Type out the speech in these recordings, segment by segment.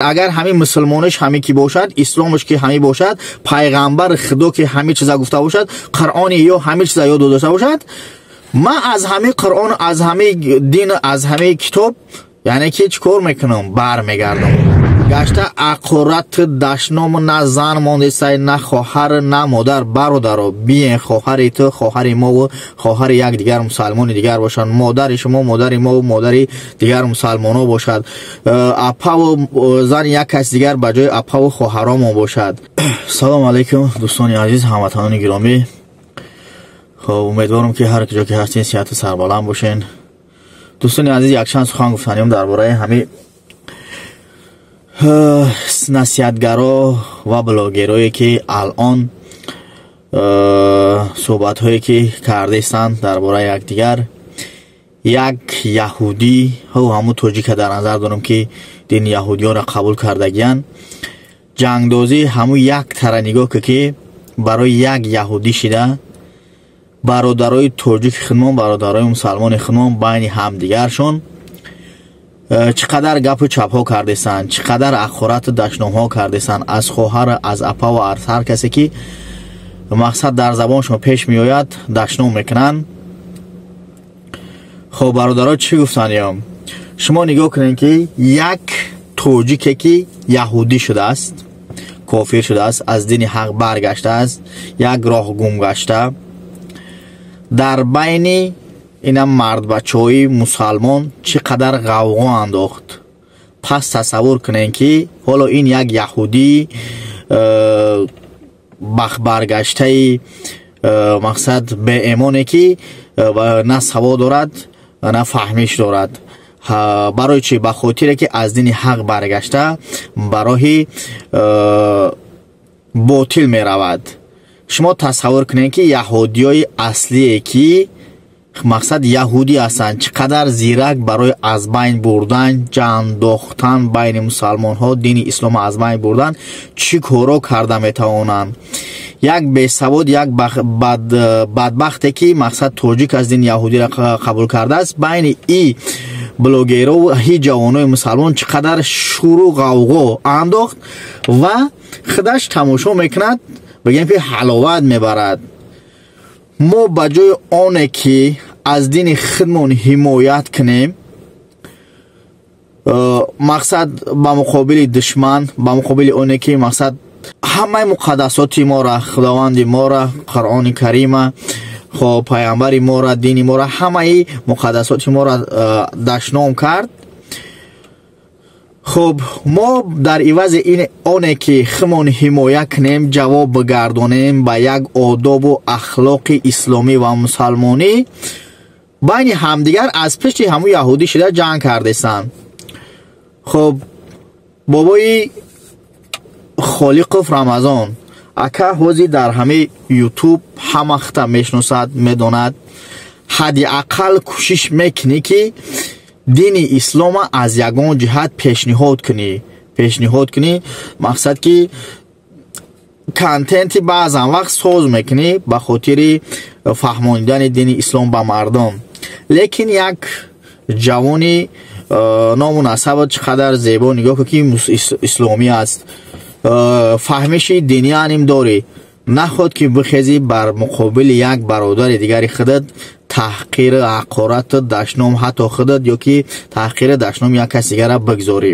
Агар ҳамин мусулмониш ҳамин ки бошад, исломиш ки ҳамин бошад, пайғамбар худо ки ҳамин чиза гуфта бошад, қуръони ё ҳамин чиза ёд дошта бошад, ман аз ҳамин қуръон, аз ҳамин дин, аз ҳамин китоб, яъне ки чӣ кор мекунам? Бармегардам. Гашта ақорат дашном на зан мондесай, на хоҳар, на модар. Бародаро, биен, хоҳари ту хоҳари мову хоҳари як дигар мусалмони дигар бошанд, модари шумо модари мову модари дигар мусалмоно бошад, апаву зани як кас дигар ба ҷои апаву хоҳаромон бошад. Салому алайкум, дӯстони азиз, ҳамватанони гиромӣ. Хоб, умедворам, ки ҳар куҷо ки ҳастин, сиҳату сарбаланд бошен. Дӯстони азиз, якчанд сухан гуфтанем дар бораи ҳамин насиҳатгаро ва блогерое, ки алон суҳбатҳое ки кардаистанд дар бораи якдигар. Як яҳудӣ, ҳамун тоҷика дар назар дорам, ки дини яҳудиёнро қабул кардагиянд, ҷангдозӣ ҳамун як тара нигоҳ ки барои як яҳудӣ шида, бародарои тоҷики худмон, бародарои мусалмони худмон байни ҳамдигаршон чӣ қадар гапу чапҳо кардесанд, чӣ қадар ақорату дашномҳо кардесанд аз хоҳар, аз апаву аз ҳар касе ки мақсад дар забоншон пеш меояд, дашном мекунанд. Хоб, бародаро, чӣ гуфтанд? Шумо нигоҳ кунед, ки як тоҷике ки яҳудӣ шудааст, кофир шудааст, аз дини ҳақ баргаштааст, як роҳ гум гашта, дар байни инам мардбачаҳои мусалмон чӣ қадар ғавғо андохт. Пас тасаввур кунед, ки ҳоло ин як яҳудии бахтбаргаштаи мақсад беэмоне, ки на савод дорад, на фаҳмиш дорад. Барои чӣ? Ба хотире ки аз дини ҳақ баргашта, ба роҳи ботил меравад. Шумо тасаввур кунед, ки яҳудиёи аслие, ки мақсад яҳудӣ ҳастанд, чӣ қадар зирак барои аз байн бурдан, ҷандохтан байни мусалмонҳо, дини ислома аз байн бурдан чӣ корро карда метавонанд. Як бесавод, як бадбахте, ки мақсад тоҷик, аз дини яҳудиро қабул кардааст, байни и блогеро ҳи ҷавонои мусалмон чӣ қадар шуру ғавғо андохт ва худаш тамошо мекунад, бигем ки ҳаловат мебарад. Мо ба ҷои оне ки аз дини худмон ҳимоят кунем, мақсад ба муқобили душман, ба муқобили оне ки мақсад ҳамаи муқаддасоти мора, худованди мора, Қуръони Карима, хоб, пайғамбари мора, дини мора, ҳамаи муқаддасоти мора дашном кард, хуб, мо дар ивази ин оне ки худмон ҳимоя кунем, ҷавоб бигардонем ба як одобу ахлоқи исломӣ ва мусалмонӣ, байни ҳамдигар аз пишти ҳамун яҳудӣ шида ҷанг кардесанд. Хуб, бобои Холиқов Рамазон ака, ҳозир дар ҳамаи Ютуб ҳама хита мешиносад, медонад. Ҳадди ақал кӯшиш мекунӣ, ки дини ислома аз ягон ҷиҳат пешниҳод кунӣ, мақсад ки контенти баъзан вақт соз мекунӣ ба хотири фаҳмонидани дини ислом ба мардум. Лекин як ҷавони ному насабат чӣ қадар зебо, нигоҳ кун, ки исломӣ аст, фаҳмиши динианим дорӣ, наход ки бихезӣ бар муқобили як бародари дигари худат таҳқири, ҳақорату дашном, ҳатто худат ё ки таҳқири, дашном як кас дигара бигзорӣ.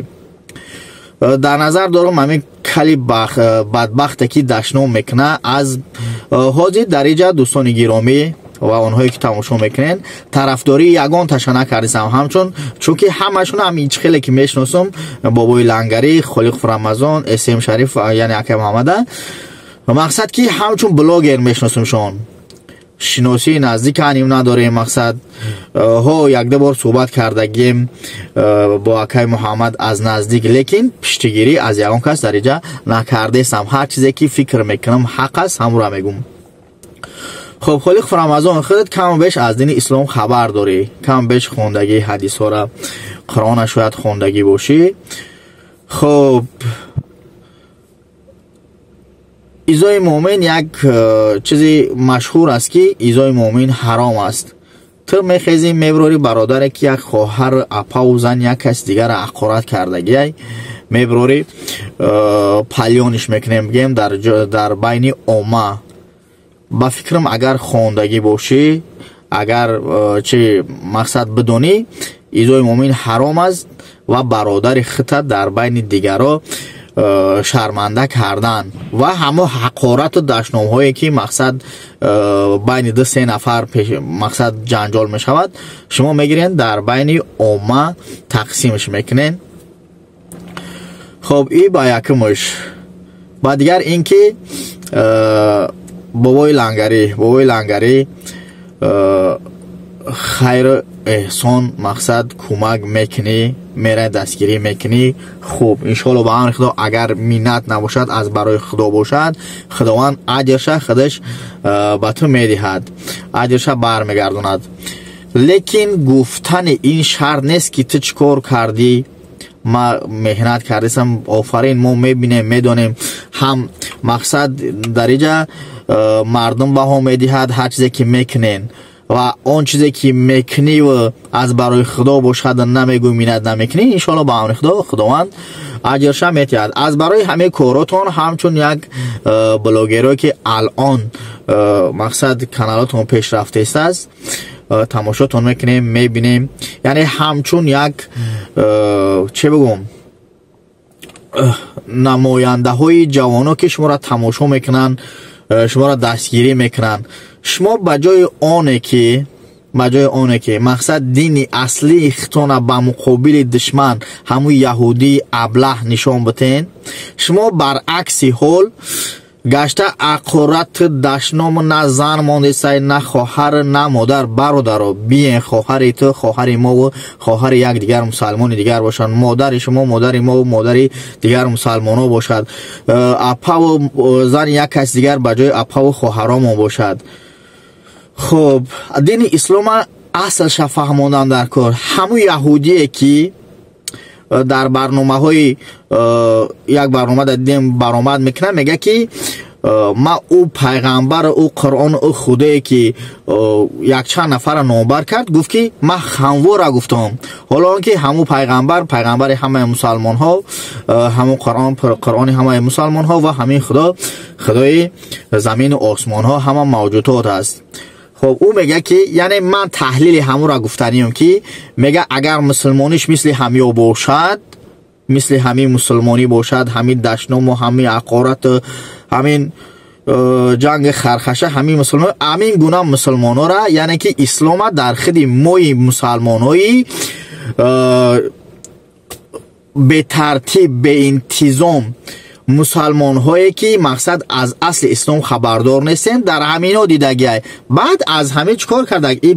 Дар назар дорам ҳамин кали бадбахте, ки дашном мекуна. Аз ҳозир дар иҷа, дӯстони гиромӣ ва онҳое ки тамошо мекунед, тарафдории ягон таша накардисам, ҳамчун чунки ҳамашон ҳам чӣ хеле ки мешиносам, бобои Лангарӣ, Холиқов Рамазон, См Шариф, яъне акай Муҳаммада, мақсад ки ҳамчун блогер мешиносамшон, шиносии наздик аним надорем. Мақсад ҳо якда бор суҳбат кардагим бо акай Муҳаммад аз наздик, лекин пиштигирӣ аз ягон кас дар иҷа накардесам. Ҳар чизе ки фикр мекунам ҳақ аст, ҳамура мегум. Хоб, Холиқов Рамазон, худат каму беш аз дини ислом хабар дорӣ, каму беш хондагӣ ҳадисҳора, Қуръона шояд хондагӣ бошӣ. Хоб, изои муъмин як чизи машҳур аст, ки изои муъмин ҳаром аст. Ту мехезӣ, меброрӣ, бародаре ки як хоҳар, апаву зан як каси дигара ҳақорат кардагиай. Меброрӣ, палёниш мекунем, бигем, дар байни омма. Ба фикрам, агар хондагӣ бошӣ, агар чи мақсад бидонӣ, изои муъмин ҳаром аст ва бародари худта дар байни дигаро шарманда кардан ва ҳамо ҳақорату дашномҳое, ки мақсад байни ду се нафар мақсад ҷанҷол мешавад, шумо мегирен, дар байни омма тақсимш мекунен. Хоб, и ба якумш. Ба дигар ин ки бобои Лангарӣ хайру эҳсон, мақсад, кӯмак мекунӣ, мерай, дастгирӣ мекунӣ. Хуб, иншоалло, ба амри Худо, агар миннат набошад, аз барои Худо бошад, Худованд аҷрша худаш ба ту медиҳад, аҷрша бармегардонад. Лекин гуфтани ин шарт нест, ки ту чӣ кор кардӣ. Ма меҳнат кардисам, офарин, мо мебинем, медонем ҳам. Мақсад, дар иҷа мардум баҳо медиҳад ҳар чизе, ки мекунен, ва он чизе, ки мекуниву аз барои Худо бошад, намегӯй, миннат намекунӣ, иншоалло, ба амри Худо, Худованд аҷрша метиҳад. Аз барои ҳамаи коротон, ҳамчун як блогеро, ки алон мақсад, каналотон пешрафтааст, тамошотон мекунем, мебинем, яъне ҳамчун як, чӣ бигӯм, намояндаҳои ҷавоно, ки шуморо тамошо мекунанд, шуморо дастгирӣ мекунанд, шумо ба ҷои оне ки мақсад, дини аслии хитона ба муқобили душман, ҳамун яҳудии аблаҳ, нишон битен, шумо баръакси ҳол гашта ҳақорат, дашному, на зан мондесай, на хоҳар, на модар. Бародаро, биен, хоҳари ту хоҳари мову хоҳари як дигар мусалмони дигар бошанд, модари шумо модари мову модари дигар мусалмоно бошад, апаву зани як кас дигар ба ҷои апаву хоҳаромон бошад. Хуб, дини ислома аслша фаҳмондан дар кор. Ҳамун яҳудие, ки дар барномаҳои, як барнома дар дидем, баромад мекунад, мега, ки ма ӯ пайғамбар, ӯ Қуръон, ӯ Худое, ки якчанд нафарро номбар кард, гуфт, ки ман ханвора гуфтам, ҳоло он ки ҳамун пайғамбар пайғамбари ҳамаи мусалмонҳо, ҳамун Қуръон Қуръони ҳамаи мусалмонҳо ва ҳамин Худо Худои замину осмонҳо, ҳама мавҷудот аст. Хоб, ӯ мега, ки яъне ман таҳлили ҳамура гуфтанием, ки мега, агар мусулмониш мисли ҳамё бошад, мисли ҳамин мусулмонӣ бошад, ҳамин дашному, ҳамин ҳақорату, ҳамин ҷанги хархаша, ҳамин мусулмон, ҳамин гуна мусулмонора, яъне ки ислома дар хиди мои мусалмонҳои бетартиб, беинтизом, мусалмонҳое, ки мақсад, аз асли ислом хабардор нестем, дар ҳамино дидагиай. Баъд аз ҳамин чӣ кор кардаг? И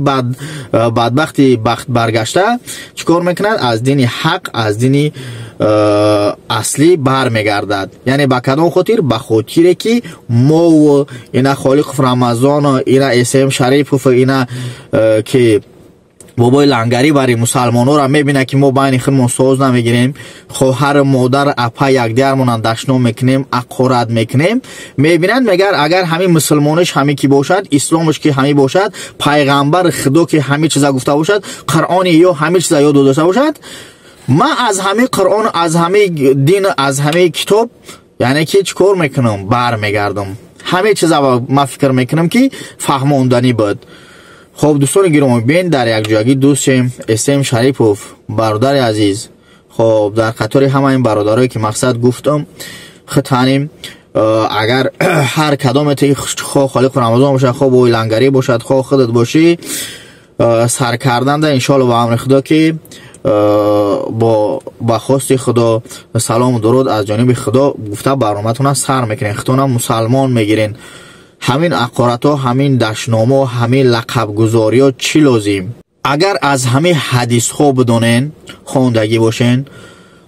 бадбахти бахт баргашта чӣ кор мекунад? Аз дини ҳақ, аз дини аслӣ бармегардад. Яъне ба кадом хотир? Ба хотире, ки мову ина Холиқов Рамазону ина См Шарипов, ина ки бобои Лангарӣ бари мусалмонҳоро мебинад, ки мо байни худмон соз намегирем, хоҳар, модар, апа якдигармонан дашном мекунем, ҳақорат мекунем, мебинад, мегар, агар ҳамин мусулмониш ҳамин ки бошад, исломш ки ҳамин бошад, пайғамбар Худо ки ҳамин чиза гуфта бошад, Қуръони ё ҳамин чиза ёд дошта бошад, ман аз ҳамин Қуръон, аз ҳамин дин, аз ҳамин китоб, яъне ки чӣ кор мекунам? Бармегардам. Ҳамин чиза ман фикр мекунам, ки фаҳмонданӣ буд. Хоб, дӯстони гиромӣ, биен, дар якҷоягӣ дӯстем. См Шарипов, бародари азиз, хоб, дар қатори ҳама ин бародарое, ки мақсад гуфтам, хитанем. Агар ҳар кадомете, хо Холиқу Рамазон бошад, хо бои Лангарӣ бошад, хо худат бошӣ, сар карданда, иншоалло, ба амри Худо, ки бо ба хости Худо, салому дуруд аз ҷониби Худо гуфта, барноматона сар мекунем, худтона мусалмон мегирен. Ҳамин ҳақоратҳо, ҳамин дашномҳо, ҳамин лақабгузориҳо чӣ лозим? Агар аз ҳамин ҳадисҳо бидонен, хондагӣ бошен,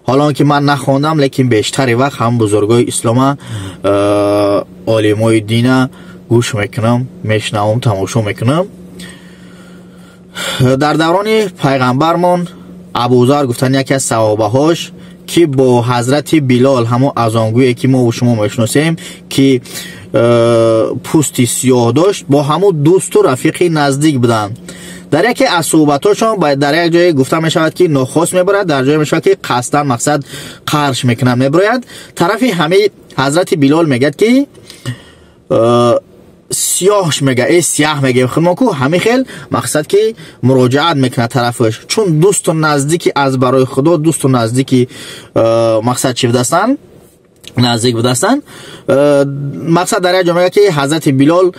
ҳоло он ки ман нахондам, лекин бештари вақт ҳам бузургои ислома, олимои дина гӯш мекунам, мешунавам, тамошо мекунам. Дар даврони пайғамбармон Абузар гуфтан, яке аз саҳобаҳош, ки бо ҳазрати Билол, ҳамон азонгӯе, ки мо шумо мешиносем, ки пӯсти сиёҳ дошт, бо ҳамун дӯсту рафиқи наздик буданд. Дар яке аз суҳбатҳошон дар як ҷое гуфта мешавад, ки нохост мебарад, дар ҷое мешавад, ки қасдан мақсад қарш мекунад, мебарояд. Тарафи ҳамаи ҳазрати Билол мегӯяд, ки сиёҳш мега, э сиёҳ мегем худмон ку, ҳамин хел мақсад ки муроҷиат мекунад тарафаш, чун дӯсту наздики аз барои Худо, дӯсту наздики мақсад чӣ будастанд, наздик будастанд. Мақсад дар як ҷо мегӯяд, ки ҳазрати Билол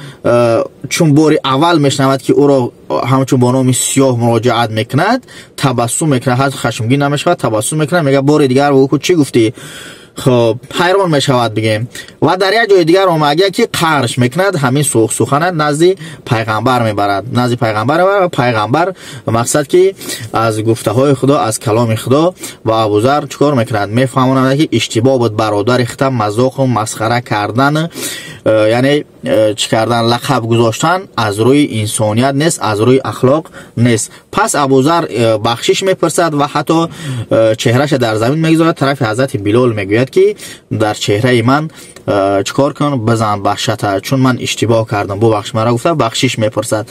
чун бори аввал мешунавад, ки ӯро ҳамчун бо номи сиёҳ муроҷиат мекунад, табассум мекунад, ҳатто хашмгин намешавад, табассум мекунад, мегӯяд: бори дигар бигӯ, чӣ гуфтӣ? Хоб, ҳайрон мешавад, бигем. Ва дар як ҷои дигар омадагия, ки қарш мекунад, ҳамин суханат назди пайғамбар мебарад, назди пайғамбар мебарад ва пайғамбар мақсад ки аз гуфтаҳои Худо, аз каломи Худо ва Абузар чӣ кор мекунад? Мефаҳмонад, ки иштибоҳ буд, бародари хита мазоқу масхара кардан, яъне чӣ кардан, лақаб гузоштан аз рӯи инсоният нест, аз рӯи ахлоқ нест. Пас Абузар бахшиш мепурсад ва ҳатто чеҳраша дар замин мегузорад, тарафи ҳазрати Билол мегӯяд, ки дар чеҳраи ман чӣ кор кун, бизан бахшата, чун ман иштибоҳ кардам, бубахш мара, гуфта бахшиш мепурсад.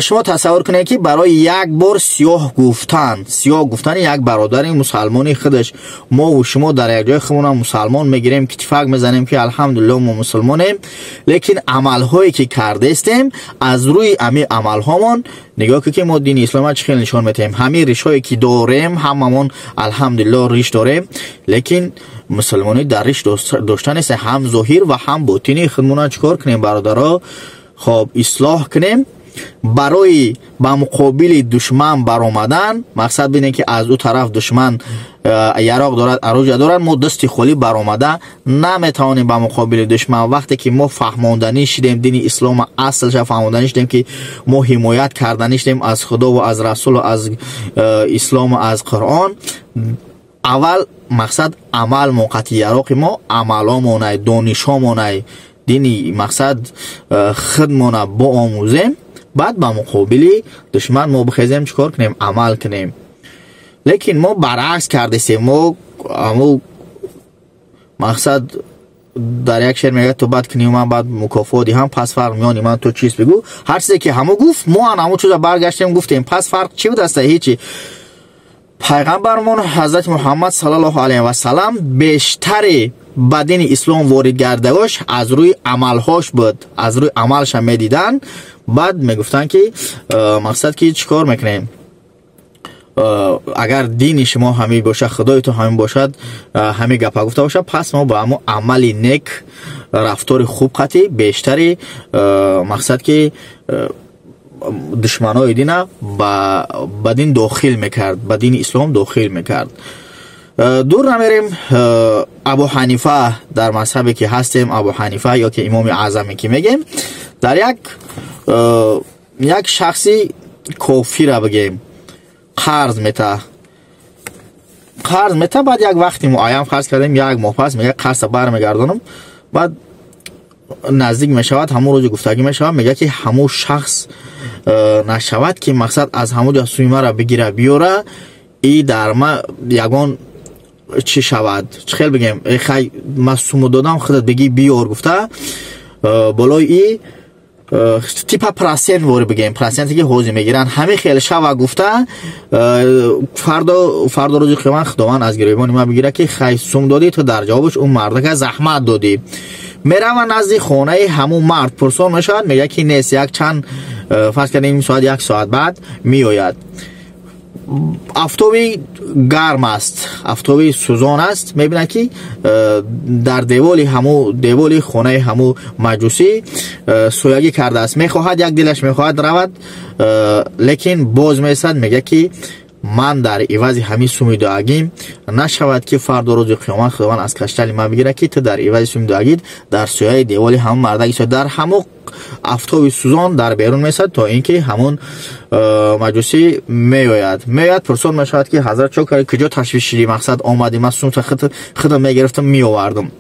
Шумо тасаввур кунед, ки барои як бор сиёҳ гуфтан, сиёҳ гуфтани як бародари мусалмони худаш, мову шумо дар як ҷои худмона мусалмон мегирем, китифак мезанем, ки алҳамдулилло, мо мусулмонем, лекин амалҳое ки кардестем, аз рӯи ами амалҳомон нигоҳ кун, ки мо дини ислома чӣ хел нишон метаҳем. Ҳамин ришҳое ки дорем, ҳамамон алҳамдулилло риш дорем, лекин мусулмонӣ дар риш доштан нест. Ҳам зоҳир ва ҳам ботини худмона чӣ кор кунем, бародаро? Хоб, ислоҳ кунем барои ба муқобили душман баромадан. Мақсад бинем, ки аз ӯ тараф душман яроқ дорад, оружия дорад, мо дасти холӣ баромада наметавонем ба муқобили душман. Вақте ки мо фаҳмонданӣ шидем дини ислома, аслша фаҳмонданӣ шидем, ки мо ҳимоят карданӣ шидем аз Худо ва аз Расулу аз ислому аз Қуръон, аввал мақсад амал моқати яроқи мо амаломонай, донишомонай, дини мақсад худмона боомӯзем, баъд ба муқобили душман мо бихезем, чӣ кор кунем, амал кунем. Лекин мо баръакс кардесем. Мо аму мақсад дар як шеър мегӯяд: ту бад кунӣ, ман баъд мукофот диҳам, пас фарқ миёни ман ту чист, бигӯ. Ҳар чизе ки ҳамо гуфт, мо ан ҳамо чиза баргаштем, гуфтем. Пас фарқ чӣ будаста? Ҳечи. Пайғамбармон ҳазрати Муҳаммад саллаллоҳу алайҳи васалам бештаре ба дини ислом ворид гардагош аз рӯи амалҳош буд, аз рӯи амалша медиданд, баъд мегуфтанд, ки мақсад ки чӣ кор мекунем, агар дини шумо ҳамин бошад, Худои ту ҳамин бошад, ҳамин гапа гуфта бошад, пас мо ба ҳамо амали нек, рафтори хуб қатӣ бештари мақсад ки душманои дина ба дин дохил мекард, ба дини ислом дохил мекард. Дур намерем, Абу Ҳанифа, дар мазҳабе ки ҳастем, Абу Ҳанифа ё ки имоми аъзаме ки мегем, дар як шахси кофира бигем қарз мета, қарз мета. Баъд як вақти муайян, фарз кардем, як моҳ пас, мега: қарза бармегардонам. Баъд наздик мешавад, ҳамон рӯзи гуфтагӣ мешавад, мега, ки ҳамон шахс нашавад, ки мақсад аз ҳамон ҷо суи мара бигира, биёра и дар ма ягон чӣ шавад, чӣ хел бигем, хай, ма суму додам, худат бигӣ, биёр, гуфта болои и типа процент вори бигем, проценте ки ҳозир мегиранд, ҳамин хел шава, гуфта, фардо рӯзи қиёмат Худованд аз гиребони ма бигира, ки хай, сум додӣ ту, дар ҷавобаш он мардака заҳмат додӣ. Мерава назди хонаи ҳамун мард, пурсон мешавад, мегӯяд, ки нест, як чанд, фарз кардем, соат, як соат баъд меояд. Афтоби гарм аст, афтоби сӯзон аст. Мебинад, ки дар деволи ҳаму деволи хонаи ҳаму маҷусӣ соягӣ кардааст. Мехоҳад, як дилаш мехоҳад равад, лекин боз месад, мегӯяд, ки ман дар ивази ҳамин суми дуагим нашавад, ки фардо рӯзи қиёмат Худованд аз каштали ман бигирад, ки ту дар ивази суми дуагит дар сояи деволи ҳамун мардак истод. Дар ҳамун афтоби сӯзон дар берун месад, то ин ки ҳамун маҷусӣ меояд. Пурсон мешавад, ки ҳазрат, чо карди, куҷо ташвиш шидӣ, мақсад омадӣ? Ман сумта худам мегирифтам, меовардам.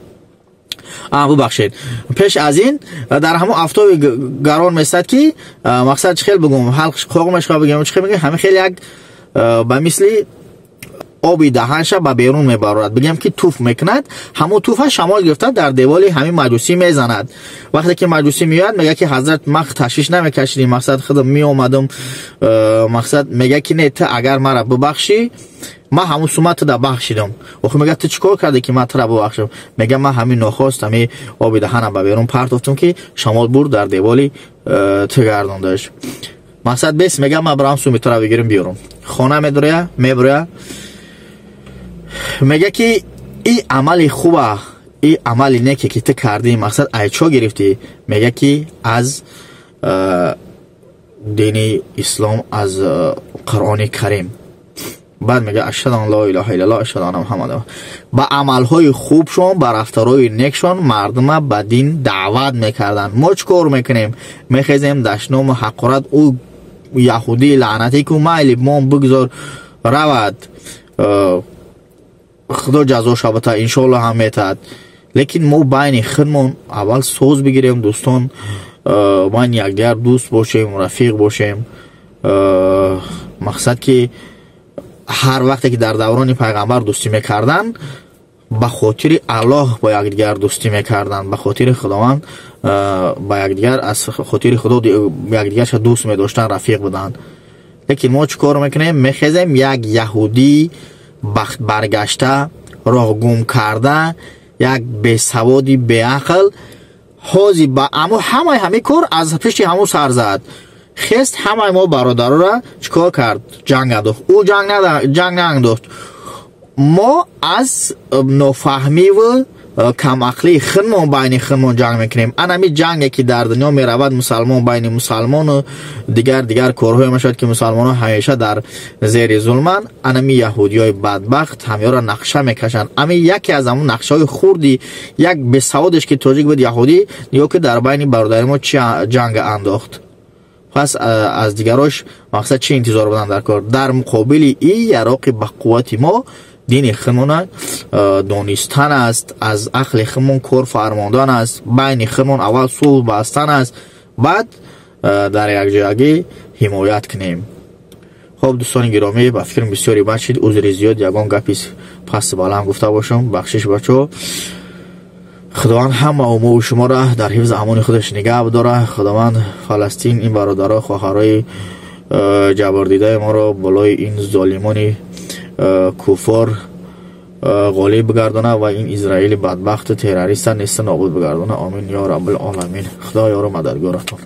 Бубахшед, пеш аз ин дар ҳамон афтоби гарон месад, ки мақсад чӣ хел бигӯм, ҳалқ қоқ мешавад, бигем, чӣ хел мегӯем, ҳамин хел як ба мисли Оби даҳанша ба берун мебарорад, бигем ки туф мекунад, ҳамун туфа шамол гирифта дар деволи ҳамин маҷусӣ мезанад. Вақте ки маҷусӣ меояд, мега ки ҳазрат, ман ташвиш намекашидӣ, мақсад худам меомадам, мақсад мега ки не, ту агар мара бибахшӣ, ман ҳамун сума туда бахшидам. Охи мега, ту чӣ кор кардӣ ки ман тура бибахшам? Мега, ман ҳамин нохост ҳамин оби даҳанам ба берун партофтам, ки шамол бурд, дар деволи ту гардондаш. Мақсад бес, мега, ман барам суми тура бигирим, биёрам. Хона медуроя, мебуроя, мега ки и амали хуба, и амали неке ки ту кардӣ, мақсад ай чо гирифтӣ? Мега ки аз дини ислом, аз Қуръони Карим. Баъд мега: ашҳаду ан ло илоҳа иллаллоҳ, ашҳаду анна Муҳаммад. Ба амалҳои хубшон, ба рафторҳои некшон мардума ба дин даъват мекарданд. Мо чӣ кор мекунем? Мехезем, дашному ҳақорат. Ӯ яҳудии лаънатӣ ку, майли, мон бигзор равад, Худо ҷазо шабата, иншоалло ҳам метаҳад. Лекин мо байни худмон аввал соз бигирем, дӯстон, байни якдигар дӯст бошем, рафиқ бошем. Мақсад ки ҳар вақте ки дар даврони пайғамбар дӯстӣ мекарданд, ба хотири Аллоҳ бо якдигар дӯстӣ мекарданд, ба хотири Худованд ба якдигар, аз хотири Худо якдигарша дӯст медоштанд, рафиқ буданд. Лекин мо чӣ кор мекунем? Мехезем, як яҳудии бахтбаргашта, роҳ гум карда, як бесаводи беақл ҳози ба амо ҳамаи ҳамин кор аз пишти ҳамун сар зад, хест, ҳамаи мо бародарора чӣ кор кард? Ҷанг андохт. Ӯ ҷанг наандохт, мо аз нофаҳмиву камақлии худмон байни худмон ҷанг мекунем. Анами ҷанге ки дар дунё меравад, мусалмон байни мусалмону дигар дигар корҳое мешавад, ки мусалмонон ҳамеша дар зери зулманд. Анами яҳудиёи бадбахт ҳамёро нақша мекашанд. Ами яке аз ҳамун нақшаҳои хурди як бесаводеш ки тоҷик буд, яҳудӣ, нигоҳ ки дар байни бародари мо чӣ ҷанг андохт. Пас аз дигарош мақсад чӣ интизор буданд дар кор? Дар муқобили и яроқи ба қуввати мо дини худмона донистан аст, аз ақли худмон кор фармондан аст, байни худмон аввал сулҳ бастан аст, баъд дар якҷоягӣ ҳимоят кунем. Хоб, дӯстони гиромӣ, ба фикрам бисёре бад шид, узри зиёд, ягон гапи пасту баланд гуфта бошам, бахшиш, бачо. Худованд ҳама умову шуморо дар ҳифзи амони худаш нигаҳ бидора. Худованд Фаластин, ин бародаро, хоҳарои ҷабрдидаи моро болои ин золимони куффор ғолиб бигардона ва ин Израили бадбахту террориста неста нобуд бигардона. Омин ё Раббил Оламин. Худо ёру мададгоратон.